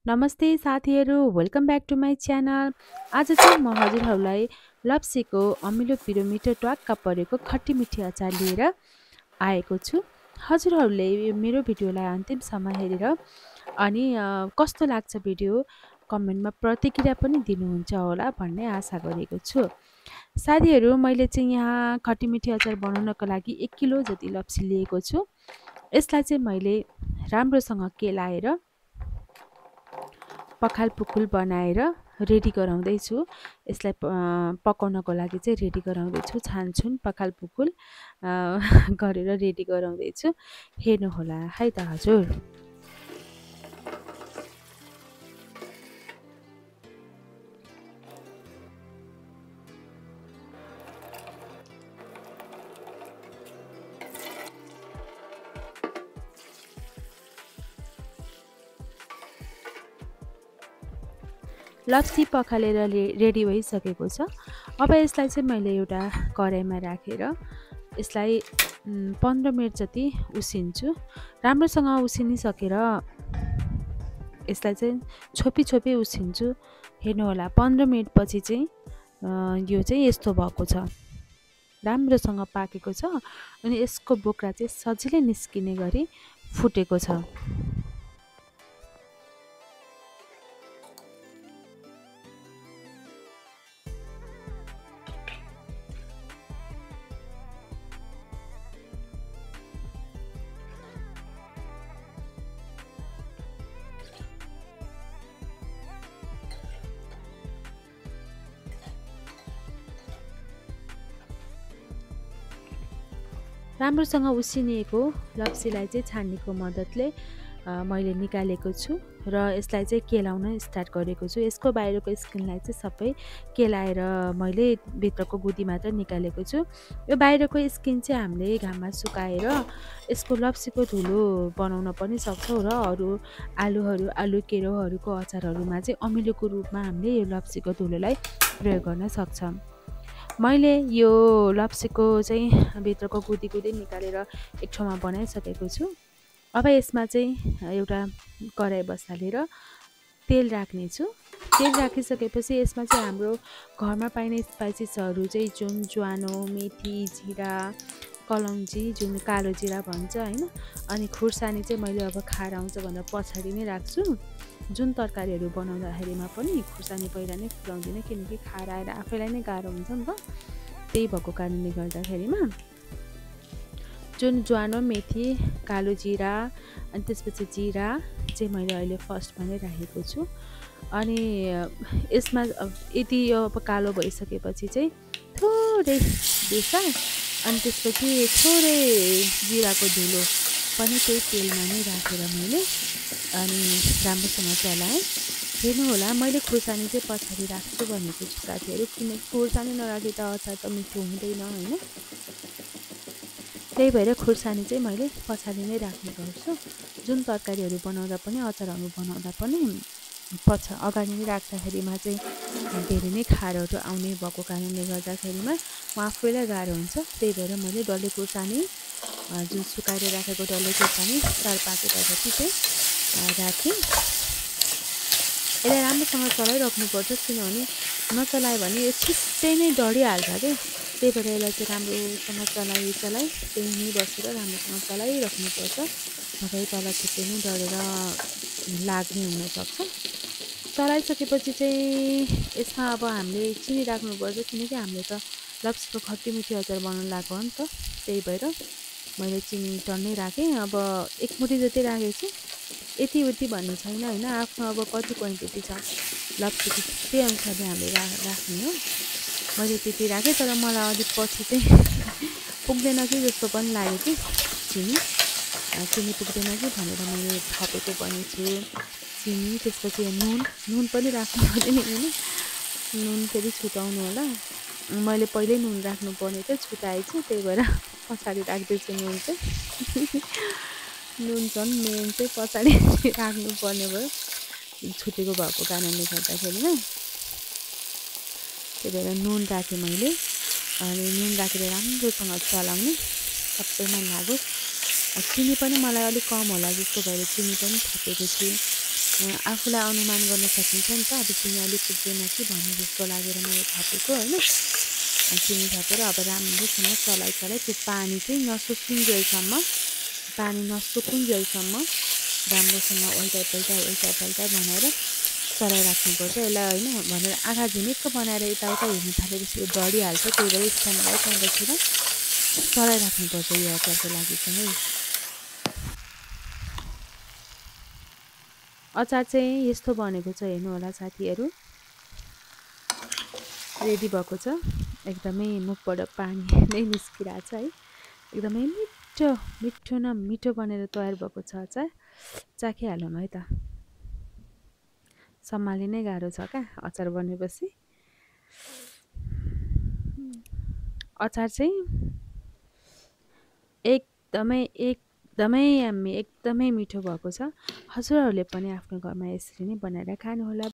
नमस्ते साथीहरू, welcome back to my channel. आज चाहिँ म हजुरहरूलाई लप्सीको अमिलो पिरो मिठो ट्वाक्क परेको खट्टी मिठी अचार लिएर आएको छु। हजुरहरूले मेरो भिडियोलाई अन्तिमसम्म हेरेर अनि कस्तो लाग्छ भिडियो कमेन्टमा प्रतिक्रिया पनि दिनुहुन्छ होला भन्ने आशा गरेको छु। साथीहरू, मैले चाहिँ यहाँ खट्टी मिठी अचार बनाउनको लागि 1 किलो जति लप्सी लिएको छु। यसलाई चाहिँ मैले राम्रोसँग केलाएर पखाल पुखुल बनाएर रेडी गराउँदैछु। यसलाई पकाउनको लागि चाहिँ रेडी गराउँदैछु। छानछुन पखाल पुखुल गरेर रेडी गराउँदैछु। हेर्नुहोला है त हजुर। लप्सी पखालेर रेडी भइसकेको छ। अब यसलाई चाहिँ मैले एउटा कराईमा राखेर यसलाई 15 मिनट जति उसिन्छु। राम्रोसँग उसिनिसकेर यसलाई चाहिँ छोपी छोपी उसिन्छु। हेर्नुहोला 15 मिनटपछि चाहिँ यो चाहिँ यस्तो भएको छ, राम्रोसँग पाकेको छ अनि यसको बोक्रा चाहिँ सजिलै निस्किने गरी फुटेको छ। राम्रोसँग उसिनिएको लप्सीलाई चाहिँ छानीको मद्दतले मैले निकालेको छु र यसलाई चाहिँ केलाउन स्टार्ट गरेको छु। यसको बाहिरको स्किनलाई चाहिँ सबै केलाएर मैले भित्रको गुदी मात्र निकालेको छु। यो बाहिरको स्किन चाहिँ हामीले घाममा सुकाएर यसको लप्सीको धुलो बनाउन पनि सक्छौँ र अरू आलु केराउहरूको अचारहरूमा चाहिँ अमिलोको रूपमा हामीले यो लप्सीको धुलोलाई प्रयोग गर्न सक्छौँ। मैले यो लप्सीको चाहिँ भित्रको गुदी निकालेर एक ठाउँमा बनाइसकेको छु। अब यसमा चाहिँ एउटा कराई बसालेर तेल राख्नेछु। तेल राखिसकेपछि यसमा चाहिँ हाम्रो घरमा पाइने स्पाइसेसहरू चाहिँ जुन ज्वानो, मेथी, जिरा, कलौँजी, जुन कालो जिरा भन्छ हैन, अनि खुर्सानी चाहिँ मैले अब खार आउँछ भनेर पछाडि नै राख्छु। जुन तरकारीहरू बनाउँदाखेरिमा पनि खुर्सानी पहिला नै फुलाउँदिनँ, किनकि खार आएर आफैलाई नै गाह्रो हुन्छ नि त। त्यही भएको कारणले गर्दाखेरिमा जुन ज्वानो, मेथी, कालो जिरा अनि त्यसपछि जिरा चाहिँ मैले अहिले फर्स्टमा नै राखेको छु। अनि यसमा यति यो कालो भइसकेपछि चाहिँ थोरै बेसार अनि त्यसपछि थोरै जिराको धुलो पनि त्यही तेलमा नै राखेर मैले अनि राम्रोसँग चलाएँ। हेर्नुहोला, मैले खुर्सानी चाहिँ पछाडि राख्छु भनेको छु साथीहरू, किनकि खुर्सानी नराखे त अचार त मिठो हुँदैन होइन। त्यही भएर खुर्सानी चाहिँ मैले पछाडि नै राख्ने गर्छु। जुन तरकारीहरू बनाउँदा पनि अचारहरू बनाउँदा पनि अगाडि नै राख्दाखेरिमा चाहिँ धेरै नै खारहरू आउने भएको कारणले गर्दाखेरिमा म आफैलाई गाह्रो हुन्छ। त्यही भएर मैले डल्ले खुर्सानी, जुन सुकाएर राखेको डल्ले खुर्सानी 4-5 वटा जति चाहिँ राखेँ। यसलाई राम्रोसँग चलाइराख्नुपर्छ, किनभने नचलायो भने यो छिट्टै नै डढिहाल्छ क्या। त्यही भएर यसलाई चाहिँ राम्रोसँग चलाइ त्यहीँ बसेर राम्रोसँग चलाइराख्नुपर्छ, नभए तल छिट्टै नै डढेर लाग्ने हुनसक्छ। चलाइसकेपछि चाहिँ यसमा अब हामीले चिनी राख्नुपर्छ, किनकि हामीले त लप्सीको खट्टी मिठी अचार बनाउनु लाग्यो हो नि त। त्यही भएर मैले चिनी टन्नै राखेँ। अब 1 मुठी जति राखेको छु। यति उति भन्ने छैन होइन, आफ्नो अब कति क्वान्टिटी छ लप्सीको त्यही अनुसारले हामीले राख्ने हो। मैले त्यति राखेँ, तर मलाई अलिक पछि चाहिँ पुग्दैन कि जस्तो पनि लाग्यो कि चिनी पुग्दैन कि भनेर मैले थपेको पनि छु चिनी। त्यसपछि नुन पनि राख्नु पर्दैन होइन, नुन फेरि छुटाउनु होला। मैले पहिल्यै नुन राख्नुपर्ने थियो, छुटाएछु, त्यही भएर पछाडि राख्दैछु नुन चाहिँ। नुन झन् मेन चाहिँ पछाडि राख्नुपर्ने भयो, छुटेको भएको कारणले गर्दाखेरिमा। त्यही भएर नुन राखेँ मैले। अनि नुन राखेर राम्रोसँग चलाउने, सबैमा लागोस्। चिनी पनि मलाई अलिक कम होला जस्तो भएर चिनी पनि थपेको छु। आफूलाई अनुमान गर्न सकिन्छ नि त। अब चिनी अलिक पुग्दैन कि भन्ने जस्तो लागेर मैले थपेको होइन। चिनी थपेर अब राम्रोसँग चलाइ त्यो पानी चाहिँ नसुकुन्जेलसम्म राम्रोसँग उल्टा बनाएर चलाइराख्नुपर्छ यसलाई होइन। भनेर आँखा झिमिक्क बनाएर यताउता हेर्नु थालेपछि यो डढिहाल्छ। त्यही भएर स्ट्यान्डबाई त्यहाँदेखि चलाइराख्नुपर्छ यो अचारको लागि चाहिँ। अचार चाहिँ यस्तो बनेको छ, हेर्नु होला साथीहरू। रेडी भएको छ, एकदमै मुखबाट पानी नै निस्किरहेको छ है। एकदमै मिठो बनेर तयार भएको छ अचार। चाखिहालौँ है त। सम्हालिनै गाह्रो छ क्या अचार बनेपछि। अचार चाहिँ एकदमै यम्मी, एकदमै मिठो भएको छ। हजुरहरूले पनि आफ्नो घरमा यसरी नै बनाएर खानुहोला।